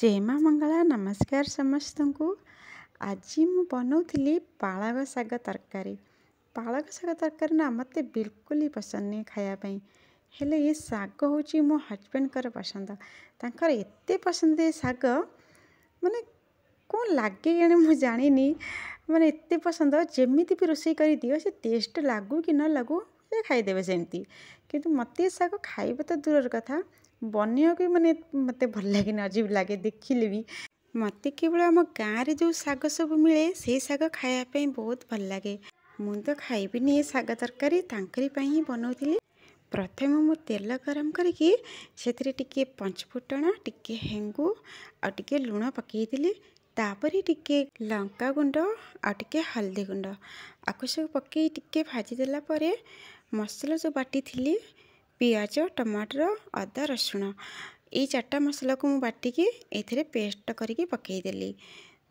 ଜୟ ମା ମଙ୍ଗଳା। ନମସ୍କାର ସମସ୍ତଙ୍କୁ। ଆଜି ମୁଁ ବନାଉଥିଲି ପାଳଙ୍ଗ ଶାଗ ତରକାରୀ। ପାଳଙ୍ଗ ଶାଗ ତରକାରୀ ନା ମୋତେ ବିଲକୁଲ ବି ପସନ୍ଦ ନୁହେଁ ଖାଇବା ପାଇଁ, ହେଲେ ଏ ଶାଗ ହେଉଛି ମୋ ହଜବେଣ୍ଡଙ୍କର ପସନ୍ଦ। ତାଙ୍କର ଏତେ ପସନ୍ଦ ଏ ଶାଗ, ମାନେ କ'ଣ ଲାଗେ କେଜାଣି ମୁଁ ଜାଣିନି, ମାନେ ଏତେ ପସନ୍ଦ, ଯେମିତି ବି ରୋଷେଇ କରିଦିଅ, ସେ ଟେଷ୍ଟ ଲାଗୁ କି ନ ଲାଗୁ ସେ ଖାଇଦେବେ ସେମିତି। କିନ୍ତୁ ମୋତେ ଏ ଶାଗ ଖାଇବା ତ ଦୂରର କଥା, ବନେଇବାକୁ ମାନେ ମୋତେ ଭଲ ଲାଗେନି, ଅଜୀବ ଲାଗେ ଦେଖିଲେ ବି। ମୋତେ କେବଳ ଆମ ଗାଁରେ ଯେଉଁ ଶାଗ ସବୁ ମିଳେ, ସେଇ ଶାଗ ଖାଇବା ପାଇଁ ବହୁତ ଭଲ ଲାଗେ। ମୁଁ ତ ଖାଇବିନି ଏ ଶାଗ ତରକାରୀ, ତାଙ୍କରି ପାଇଁ ହିଁ ବନାଉଥିଲି। ପ୍ରଥମେ ମୁଁ ତେଲ ଗରମ କରିକି ସେଥିରେ ଟିକିଏ ପଞ୍ଚଫୁଟଣ, ଟିକିଏ ହେଙ୍ଗୁ ଆଉ ଟିକିଏ ଲୁଣ ପକାଇଥିଲି। ତାପରେ ଟିକେ ଲଙ୍କା ଗୁଣ୍ଡ ଆଉ ଟିକେ ହଳଦୀ ଗୁଣ୍ଡ, ଆକୁ ସବୁ ପକାଇ ଟିକେ ଭାଜିଦେଲା ପରେ ମସଲା ଯେଉଁ ବାଟିଥିଲି, ପିଆଜ, ଟମାଟର, ଅଦା, ରସୁଣ, ଏଇ ଚାରିଟା ମସଲାକୁ ମୁଁ ବାଟିକି ଏଥିରେ ପେଷ୍ଟ କରିକି ପକାଇଦେଲି।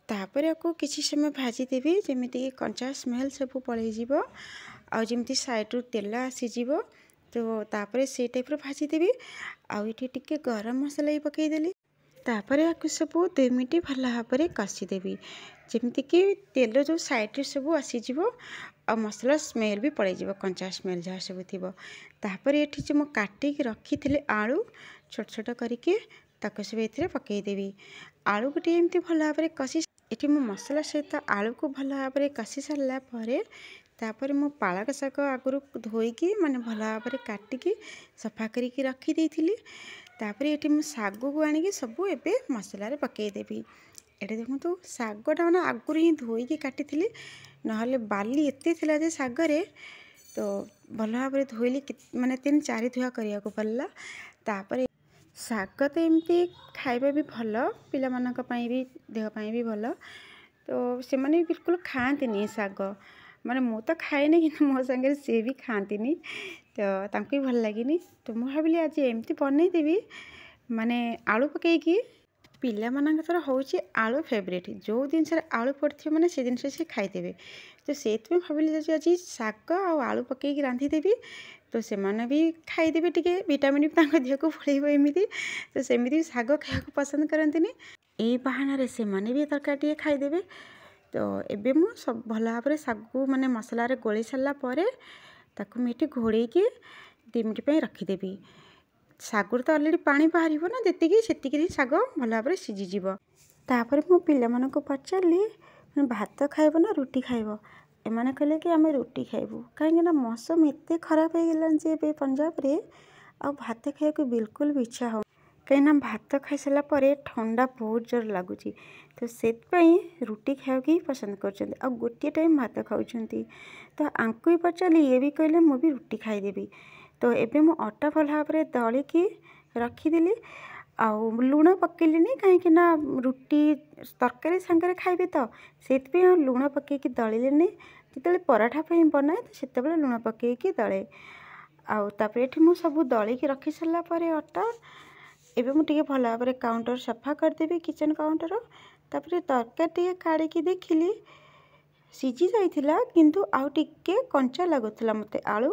ତାପରେ ଆକୁ କିଛି ସମୟ ଭାଜିଦେବି, ଯେମିତିକି କଞ୍ଚା ସ୍ମେଲ୍ ସବୁ ପଳାଇଯିବ ଆଉ ଯେମିତି ସାଇଡ଼ରୁ ତେଲ ଆସିଯିବ। ତ ତାପରେ ସେଇ ଟାଇପ୍ର ଭାଜିଦେବି ଆଉ ଏଠି ଟିକେ ଗରମ ମସଲା ବି ପକାଇଦେଲି। ତାପରେ ଆକୁ ସବୁ 2 ମିନିଟ୍ ଭଲ ଭାବରେ କଷିଦେବି, ଯେମିତିକି ତେଲ ଯେଉଁ ସାଇଡ଼ରେ ସବୁ ଆସିଯିବ ଆଉ ମସଲା ସ୍ମେଲ୍ ବି ପଳାଇଯିବ, କଞ୍ଚା ସ୍ମେଲ୍ ଯାହା ସବୁ ଥିବ। ତାପରେ ଏଠି ଯେଉଁ ମୁଁ କାଟିକି ରଖିଥିଲି ଆଳୁ ଛୋଟ ଛୋଟ କରିକି, ତାକୁ ସବୁ ଏଥିରେ ପକାଇଦେବି। ଆଳୁକୁ ଟିକେ ଏମିତି ଭଲ ଭାବରେ କଷି, ଏଠି ମୁଁ ମସଲା ସହିତ ଆଳୁକୁ ଭଲ ଭାବରେ କଷି ସାରିଲା ପରେ ତାପରେ ମୁଁ ପାଳକ ଶାଗ ଆଗରୁ ଧୋଇକି, ମାନେ ଭଲ ଭାବରେ କାଟିକି ସଫା କରିକି ରଖିଦେଇଥିଲି। ତାପରେ ଏଠି ମୁଁ ଶାଗକୁ ଆଣିକି ସବୁ ଏବେ ମସଲାରେ ପକାଇଦେବି। ଏଠି ଦେଖନ୍ତୁ, ଶାଗଟା ମାନେ ଆଗରୁ ହିଁ ଧୋଇକି କାଟିଥିଲି, ନହେଲେ ବାଲି ଏତେ ଥିଲା ଯେ ଶାଗରେ। ତ ଭଲ ଭାବରେ ଧୋଇଲି, ମାନେ 3 4 ଧୁଆ କରିବାକୁ ପଡ଼ିଲା। ତାପରେ ଶାଗ ତ ଏମିତି ଖାଇବା ବି ଭଲ, ପିଲାମାନଙ୍କ ପାଇଁ ବି, ଦେହ ପାଇଁ ବି ଭଲ। ତ ସେମାନେ ବି ବିଲକୁଲ ଖାଆନ୍ତିନି ଶାଗ, ମାନେ ମୁଁ ତ ଖାଏନି, କିନ୍ତୁ ମୋ ସାଙ୍ଗରେ ସିଏ ବି ଖାଆନ୍ତିନି, ତ ତାଙ୍କୁ ବି ଭଲ ଲାଗେନି। ତ ମୁଁ ଭାବିଲି ଆଜି ଏମିତି ବନେଇଦେବି, ମାନେ ଆଳୁ ପକାଇକି। ପିଲାମାନଙ୍କର ହେଉଛି ଆଳୁ ଫେଭରେଟ୍, ଯେଉଁ ଜିନିଷରେ ଆଳୁ ପଡ଼ିଥିବ ମାନେ ସେ ଜିନିଷ ସେ ଖାଇଦେବେ। ତ ସେଇଥିପାଇଁ ଭାବିଲି ଯେ ଆଜି ଶାଗ ଆଉ ଆଳୁ ପକାଇକି ରାନ୍ଧିଦେବି, ତ ସେମାନେ ବି ଖାଇଦେବେ, ଟିକେ ଭିଟାମିନ୍ ବି ତାଙ୍କ ଦେହକୁ ପଳେଇବ ଏମିତି। ତ ସେମିତି ବି ଶାଗ ଖାଇବାକୁ ପସନ୍ଦ କରନ୍ତିନି, ଏଇ ବାହାନାରେ ସେମାନେ ବି ତରକାରୀ ଟିକେ ଖାଇଦେବେ। ତ ଏବେ ମୁଁ ସବୁ ଭଲ ଭାବରେ ଶାଗକୁ ମାନେ ମସଲାରେ ଗୋଳେଇ ସାରିଲା ପରେ ତାକୁ ମୁଁ ଏଠି ଘୋଡ଼େଇକି 2 ମିନିଟ୍ ପାଇଁ ରଖିଦେବି। ଶାଗରୁ ତ ଅଲରେଡ଼ି ପାଣି ବାହାରିବ ନା ଯେତିକି, ସେତିକିରେ ଶାଗ ଭଲ ଭାବରେ ସିଝିଯିବ। ତାପରେ ମୁଁ ପିଲାମାନଙ୍କୁ ପଚାରିଲି, ଭାତ ଖାଇବ ନା ରୁଟି ଖାଇବ? ଏମାନେ କହିଲେ କି ଆମେ ରୁଟି ଖାଇବୁ, କାହିଁକିନା ମୌସମ ଏତେ ଖରାପ ହେଇଗଲାଣି ଯେ ଏବେ ପଞ୍ଜାବରେ ଆଉ ଭାତ ଖାଇବାକୁ ବିଲକୁଲ ବି ଇଚ୍ଛା ହେଉନି, କାହିଁକିନା ଭାତ ଖାଇସାରିଲା ପରେ ଥଣ୍ଡା ବହୁତ ଜୋର ଲାଗୁଛି। ତ ସେଥିପାଇଁ ରୁଟି ଖାଇବାକୁ ହିଁ ପସନ୍ଦ କରୁଛନ୍ତି ଆଉ ଗୋଟିଏ ଟାଇମ୍ ଭାତ ଖାଉଛନ୍ତି। ତ ଆଙ୍କୁ ବି ପଚାରିଲି, ଇଏ ବି କହିଲେ ମୁଁ ବି ରୁଟି ଖାଇଦେବି। ତ ଏବେ ମୁଁ ଅଟା ଭଲ ଭାବରେ ଦଳିକି ରଖିଦେଲି ଆଉ ଲୁଣ ପକାଇଲିନି, କାହିଁକି ନା ରୁଟି ତରକାରୀ ସାଙ୍ଗରେ ଖାଇବେ, ତ ସେଇଥିପାଇଁ ଆଉ ଲୁଣ ପକାଇକି ଦଳିଲିନି। ଯେତେବେଳେ ପରଠା ପାଇଁ ବନାଏ ତ ସେତେବେଳେ ଲୁଣ ପକାଇକି ଦଳେ। ଆଉ ତାପରେ ଏଠି ମୁଁ ସବୁ ଦଳିକି ରଖି ସାରିଲା ପରେ ଅଟା, ଏବେ ମୁଁ ଟିକେ ଭଲ ଭାବରେ କାଉଣ୍ଟର ସଫା କରିଦେବି, କିଚେନ୍ କାଉଣ୍ଟର। ତାପରେ ତରକାରୀ ଟିକେ କାଢ଼ିକି ଦେଖିଲି, ସିଝି ଯାଇଥିଲା କିନ୍ତୁ ଆଉ ଟିକେ କଞ୍ଚା ଲାଗୁଥିଲା ମୋତେ ଆଳୁ।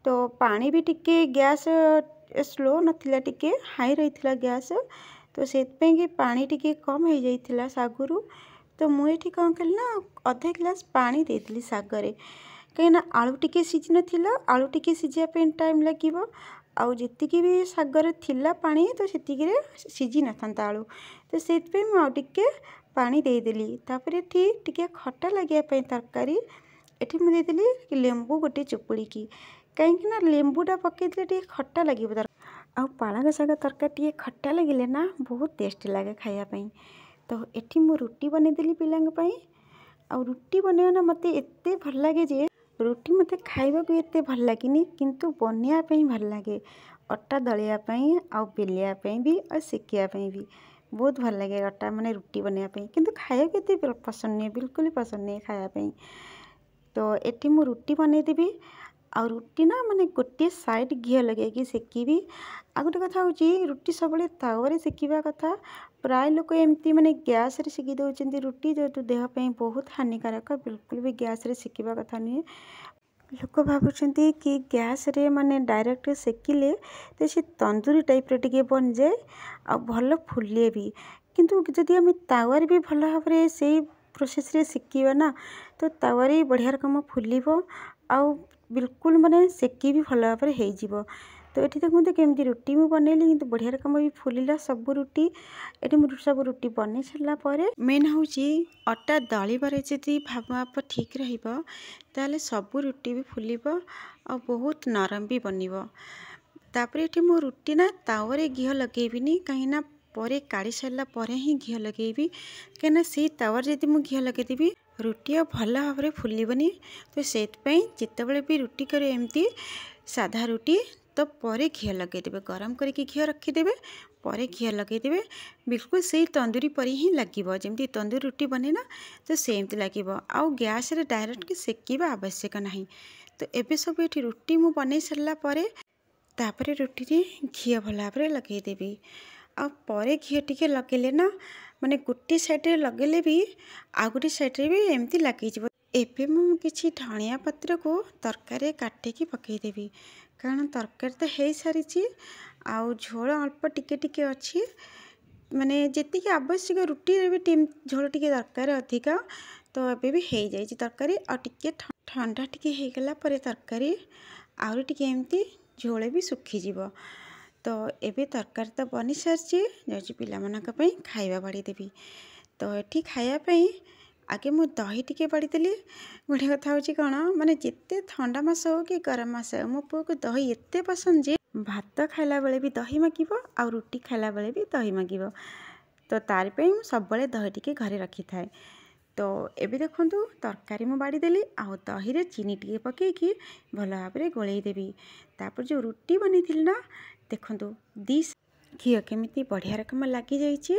ତ ପାଣି ବି ଟିକେ ଗ୍ୟାସ୍ ସ୍ଲୋ ନଥିଲା, ଟିକେ ହାଇ ରହିଥିଲା ଗ୍ୟାସ୍, ତ ସେଥିପାଇଁ କି ପାଣି ଟିକେ କମ୍ ହେଇଯାଇଥିଲା ଶାଗରୁ। ତ ମୁଁ ଏଠି କ'ଣ କଲି ନା ଅଧ ଗ୍ଲାସ୍ ପାଣି ଦେଇଥିଲି ଶାଗରେ, କାହିଁକିନା ଆଳୁ ଟିକେ ସିଝି ନଥିଲା, ଆଳୁ ଟିକେ ସିଝିବା ପାଇଁ ଟାଇମ୍ ଲାଗିବ, ଆଉ ଯେତିକି ବି ଶାଗରେ ଥିଲା ପାଣି ତ ସେତିକିରେ ସିଝି ନଥାନ୍ତା ଆଳୁ। ତ ସେଇଥିପାଇଁ ମୁଁ ଆଉ ଟିକେ ପାଣି ଦେଇଦେଲି। ତାପରେ ଏଠି ଟିକେ ଖଟା ଲାଗିବା ପାଇଁ ତରକାରୀ ଏଠି ମୁଁ ଦେଇଦେଲି ଲେମ୍ବୁ ଗୋଟେ ଚୁପୁଡ଼ିକି, କାହିଁକିନା ଲେମ୍ବୁଟା ପକାଇଦେଲେ ଟିକେ ଖଟା ଲାଗିବ। ଆଉ ପାଳଙ୍ଗ ଶାଗ ତରକାରୀ ଟିକେ ଖଟା ଲାଗିଲେ ନା ବହୁତ ଟେଷ୍ଟ ଲାଗେ ଖାଇବା ପାଇଁ। ତ ଏଠି ମୁଁ ରୁଟି ବନେଇଦେଲି ପିଲାଙ୍କ ପାଇଁ। ଆଉ ରୁଟି ବନେଇବା ନା ମୋତେ ଏତେ ଭଲ ଲାଗେ ଯେ, ରୁଟି ମୋତେ ଖାଇବାକୁ ଏତେ ଭଲ ଲାଗେନି କିନ୍ତୁ ବନେଇବା ପାଇଁ ଭଲ ଲାଗେ, ଅଟା ଦଳିବା ପାଇଁ ଆଉ ବେଲିବା ପାଇଁ ବି ଆଉ ସେକିବା ପାଇଁ ବି ବହୁତ ଭଲ ଲାଗେ ଅଟା, ମାନେ ରୁଟି ବନେଇବା ପାଇଁ। କିନ୍ତୁ ଖାଇବାକୁ ଏତେ ପସନ୍ଦ ନୁହେଁ, ବିଲକୁଲ ପସନ୍ଦ ନୁହେଁ ଖାଇବା ପାଇଁ। ତ ଏଠି ମୁଁ ରୁଟି ବନେଇଦେବି ଆଉ ରୁଟି ନା ମାନେ ଗୋଟିଏ ସାଇଡ଼୍ ଘିଅ ଲଗାଇକି ସେକିବି। ଆଉ ଗୋଟେ କଥା ହେଉଛି, ରୁଟି ସବୁବେଳେ ତାୱାରେ ସେକିବା କଥା। ପ୍ରାୟ ଲୋକ ଏମିତି ମାନେ ଗ୍ୟାସ୍ରେ ସେକି ଦେଉଛନ୍ତି ରୁଟି, ଯେହେତୁ ଦେହ ପାଇଁ ବହୁତ ହାନିକାରକ, ବିଲକୁଲ ବି ଗ୍ୟାସ୍ରେ ସେକିବା କଥା ନୁହେଁ। ଲୋକ ଭାବୁଛନ୍ତି କି ଗ୍ୟାସ୍ରେ ମାନେ ଡାଇରେକ୍ଟ ସେକିଲେ ତ ସେ ତନ୍ଦୁରୀ ଟାଇପ୍ର ଟିକେ ବନିଯାଏ ଆଉ ଭଲ ଫୁଲେ ବି। କିନ୍ତୁ ଯଦି ଆମେ ତାୱାରେ ବି ଭଲ ଭାବରେ ସେଇ ପ୍ରୋସେସ୍ରେ ସେକିବା ନା, ତ ତାୱାରେ ବଢ଼ିଆ ରକମ ଫୁଲିବ ଆଉ ବିଲକୁଲ ମାନେ ସେକି ବି ଭଲ ଭାବରେ ହେଇଯିବ। ତ ଏଠି ଦେଖନ୍ତୁ କେମିତି ରୁଟି ମୁଁ ବନେଇଲି, କିନ୍ତୁ ବଢ଼ିଆ ରକମ ବି ଫୁଲିଲା ସବୁ ରୁଟି। ଏଠି ମୁଁ ସବୁ ରୁଟି ବନେଇ ସାରିଲା ପରେ, ମେନ୍ ହେଉଛି ଅଟା ଦଳିବାରେ ଯଦି ଭାଗ ମାପ ଠିକ୍ ରହିବ, ତାହେଲେ ସବୁ ରୁଟି ବି ଫୁଲିବ ଆଉ ବହୁତ ନରମ ବି ବନିବ। ତାପରେ ଏଠି ମୁଁ ରୁଟି ନା ତାୱାରେ ଘିଅ ଲଗେଇବିନି, କାହିଁକିନା ପରେ କାଢ଼ି ସାରିଲା ପରେ ହିଁ ଘିଅ ଲଗେଇବି, କାହିଁକିନା ସେଇ ତାୱାରେ ଯଦି ମୁଁ ଘିଅ ଲଗେଇଦେବି, ରୁଟି ଆଉ ଭଲ ଭାବରେ ଫୁଲିବନି। ତ ସେଇଥିପାଇଁ ଯେତେବେଳେ ବି ରୁଟି କରିବେ ଏମିତି ସାଧା ରୁଟି, ତ ପରେ ଘିଅ ଲଗେଇଦେବେ। ଗରମ କରିକି ଘିଅ ରଖିଦେବେ, ପରେ ଘିଅ ଲଗେଇଦେବେ, ବିଲକୁଲ ସେଇ ତନ୍ଦୁରୀ ପରି ହିଁ ଲାଗିବ। ଯେମିତି ତନ୍ଦୁରୀ ରୁଟି ବନେ ନା, ତ ସେମିତି ଲାଗିବ। ଆଉ ଗ୍ୟାସ୍ରେ ଡାଇରେକ୍ଟ ସେକିବା ଆବଶ୍ୟକ ନାହିଁ। ତ ଏବେ ସବୁ ଏଠି ରୁଟି ମୁଁ ବନେଇ ସାରିଲା ପରେ, ତାପରେ ରୁଟିରେ ଘିଅ ଭଲ ଭାବରେ ଲଗେଇଦେବି। ଆଉ ପରେ ଘିଅ ଟିକେ ଲଗେଇଲେ ନା, ମାନେ ଗୋଟେ ସାଇଡ଼୍ରେ ଲଗେଇଲେ ବି ଆଉ ଗୋଟେ ସାଇଡ଼୍ରେ ବି ଏମିତି ଲାଗିଯିବ। ଏବେ ମୁଁ କିଛି ଧଣିଆ ପତ୍ରକୁ ତରକାରୀରେ କାଟିକି ପକାଇଦେବି, କାରଣ ତରକାରୀ ତ ହେଇସାରିଛି ଆଉ ଝୋଳ ଅଳ୍ପ ଟିକେ ଟିକେ ଅଛି, ମାନେ ଯେତିକି ଆବଶ୍ୟକ। ରୁଟିରେ ବି ଝୋଳ ଟିକେ ଦରକାର ଅଧିକା। ତ ଏବେ ବି ହେଇଯାଇଛି ତରକାରୀ, ଆଉ ଟିକେ ଥଣ୍ଡା ଟିକେ ହେଇଗଲା ପରେ ତରକାରୀ ଆହୁରି ଟିକେ ଏମିତି ଝୋଳ ବି ଶୁଖିଯିବ। ତ ଏବେ ତରକାରୀ ତ ବନିସାରିଛି, ଯାଉଛି ପିଲାମାନଙ୍କ ପାଇଁ ଖାଇବା ବାଢ଼ିଦେବି। ତ ଏଠି ଖାଇବା ପାଇଁ ଆଗେ ମୁଁ ଦହି ଟିକେ ବାଢ଼ିଦେଲି। ଗୋଟେ କଥା ହେଉଛି କ'ଣ, ମାନେ ଯେତେ ଥଣ୍ଡା ମାସ ହେଉ କି ଗରମ ମାସ ହେଉ, ମୋ ପୁଅକୁ ଦହି ଏତେ ପସନ୍ଦ ଯେ ଭାତ ଖାଇଲା ବେଳେ ବି ଦହି ମାଗିବ ଆଉ ରୁଟି ଖାଇଲା ବେଳେ ବି ଦହି ମାଗିବ। ତ ତାରି ପାଇଁ ମୁଁ ସବୁବେଳେ ଦହି ଟିକେ ଘରେ ରଖିଥାଏ। ତ ଏବେ ଦେଖନ୍ତୁ, ତରକାରୀ ମୁଁ ବାଢ଼ିଦେଲି ଆଉ ଦହିରେ ଚିନି ଟିକେ ପକାଇକି ଭଲ ଭାବରେ ଗୋଳେଇ ଦେବି। ତାପରେ ଯେଉଁ ରୁଟି ବନେଇଥିଲି ନା, ଦେଖନ୍ତୁ ଦି ଘିଅ କେମିତି ବଢ଼ିଆ ରକମ ଲାଗିଯାଇଛି।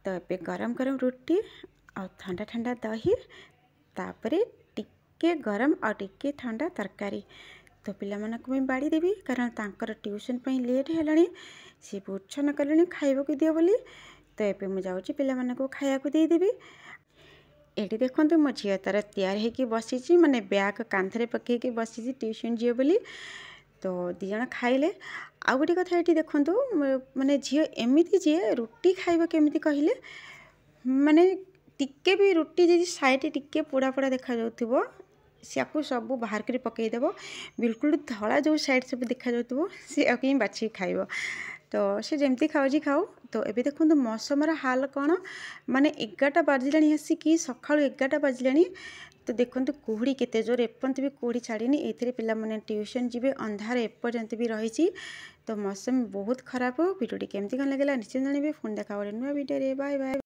ତ ଏବେ ଗରମ ଗରମ ରୁଟି ଆଉ ଥଣ୍ଡା ଥଣ୍ଡା ଦହି, ତାପରେ ଟିକେ ଗରମ ଆଉ ଟିକେ ଥଣ୍ଡା ତରକାରୀ। ତ ପିଲାମାନଙ୍କୁ ମୁଁ ବାଢ଼ିଦେବି, କାରଣ ତାଙ୍କର ଟ୍ୟୁସନ୍ ପାଇଁ ଲେଟ୍ ହେଲାଣି, ସେ ବହୁତ କଲେଣି ଖାଇବାକୁ ଦିଅ ବୋଲି। ତ ଏବେ ମୁଁ ଯାଉଛି ପିଲାମାନଙ୍କୁ ଖାଇବାକୁ ଦେଇଦେବି। ଏଠି ଦେଖନ୍ତୁ, ମୋ ଝିଅ ତାର ତିଆରି ହେଇକି ବସିଛି, ମାନେ ବ୍ୟାଗ୍ କାନ୍ଧରେ ପକାଇକି ବସିଛି ଟ୍ୟୁସନ୍ ଯିବ ବୋଲି। ତ ଦୁଇ ଜଣ ଖାଇଲେ। ଆଉ ଗୋଟେ କଥା ଏଠି ଦେଖନ୍ତୁ, ମାନେ ଝିଅ ଏମିତି ଯିଏ ରୁଟି ଖାଇବ କେମିତି କହିଲେ, ମାନେ ଟିକେ ବି ରୁଟି ଯଦି ସାଇଡ଼୍ ଟିକେ ପୋଡ଼ା ପୋଡ଼ା ଦେଖାଯାଉଥିବ, ସେଆକୁ ସବୁ ବାହାର କରି ପକାଇଦେବ। ବିଲକୁଲ ଧଳା ଯେଉଁ ସାଇଡ଼୍ ସବୁ ଦେଖାଯାଉଥିବ, ସେଆକୁ ହିଁ ବାଛିକି ଖାଇବ। ତ ସେ ଯେମିତି ଖାଉଛି ଖାଉ। ତ ଏବେ ଦେଖନ୍ତୁ ମୌସମର ହାଲ କ'ଣ, ମାନେ 11ଟା ବାଜିଲାଣି ଆସିକି, ସକାଳୁ 11ଟା ବାଜିଲାଣି। ତ ଦେଖନ୍ତୁ କୁହୁଡ଼ି କେତେ ଜୋର, ଏପର୍ଯ୍ୟନ୍ତ ବି କୁହୁଡ଼ି ଛାଡ଼ିନି। ଏଇଥିରେ ପିଲାମାନେ ଟ୍ୟୁସନ୍ ଯିବେ, ଅନ୍ଧାର ଏପର୍ଯ୍ୟନ୍ତ ବି ରହିଛି। ତ ମୌସମ ବହୁତ ଖରାପ। ଭିଡ଼ିଓଟି କେମିତି କ'ଣ ଲାଗିଲା ନିଶ୍ଚୟ ଜାଣିବେ। ପୁଣି ଦେଖା ଗୋଟେ ନୂଆ ଭିଡ଼ିଓରେ। Bye bye.